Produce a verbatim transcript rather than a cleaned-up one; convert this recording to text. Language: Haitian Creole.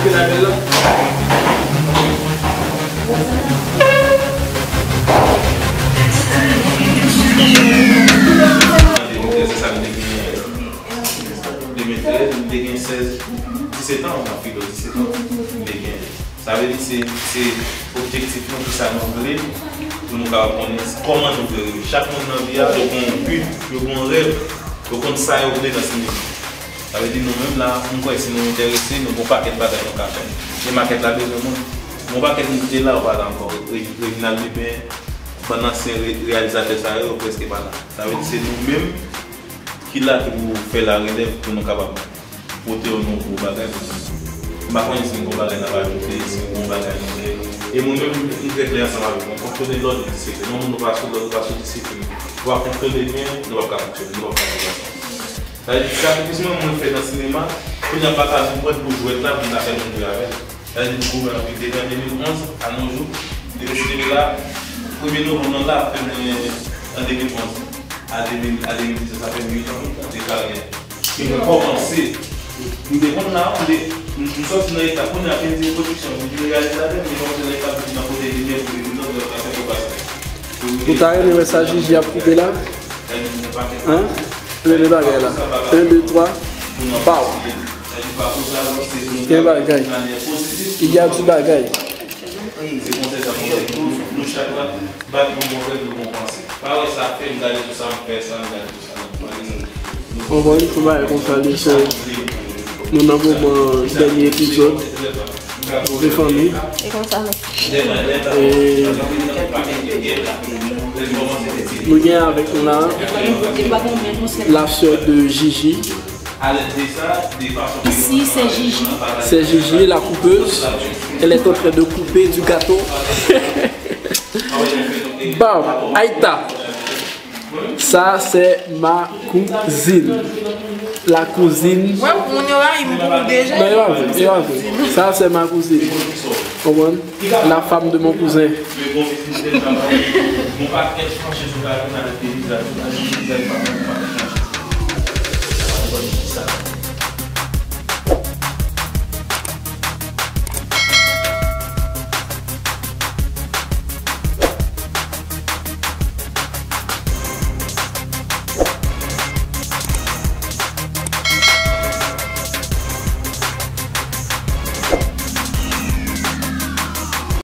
Fè labèl la. An de mil trèz, se sa m te genyen. De mil trèz, m te gen sèz, disèt an, nan filo, disèt an, m te gen. Sa vle di se, se objektif nou, ki sa nou vle, pou nou kapab konnen kòman nou vle rive. Chak moun nan vi a, yo gen yon bi, yo gen yon rèv, yo konn sa yo vle nan sinema. Sa vle di nou menm la, m kwè si nou enterese, nou gen yon pakèt bagay nou ka fè. E makèt la bezwen moun. Gen yon pakèt moun ki te la, yo pa la ankò. Re-, Reginald Lubin, bann ansyen re-, reyalizatè sa yo, yo prèske pa la. Sa vle di se nou menm ki la ki pou fè larelèv pou nou kapab pote yon nouvo bagay pou nou. M pa konnen si n gen yon bagay n ap ajoute, si n gen yon bagay nou fè. E mwen menm, m trè klè ansanm avèk nou. M fonksyone lòd e disiplin. Yon moun nou pa sou lòd, nou pa sou disiplin, nou pa fonksyone byen, nou p ap ka fonksyone, nou p ap ka viv ansanm. Sa vle di, sakrifis mwen, mwen fè nan sinema, kounye a m pa ka vin pran pou jwèt la, pou m ta fè moun jwe avè l. Sa vle di, m goumen anpil depi an de mil onz, a nos jours, depi se depi la, premye novanm nan la, ap fè mwen an de mil onz. A de mil, a de mil diznèf, sa fè uit an, wi, de karyè. E mwen kòmanse. M te konn la, m te, m, m sòti nan etap, kounye a, m vin pwodiksyon, m vin reyalizatè, m te kòmanse nan etap, m vin nan kote limyè, pou limyè, pou fè pwopasyon. Ou ta renmen wè sa Jiji ap koupe la? Hein? Premye bagay la. En, de, twa. Pow! Gen bagay. Il y a du bagay. Bon, bon, nou bagay konsa, li se, nou nan moman dènye epizòd de fanmi. E konsa, men. E nou gen avèk nou la la sè de Jiji. Ici, c'est Gigi. C'est Gigi, la coupeuse. Elle est en train de couper du gâteau. Bon, Aïta. Ça, c'est ma cousine. La cousine. Wè, moun yo rayi m pou ou deja. Non, e pa vre, e pa vre. Ça, c'est ma cousine. Konprann? La femme de mon cousin.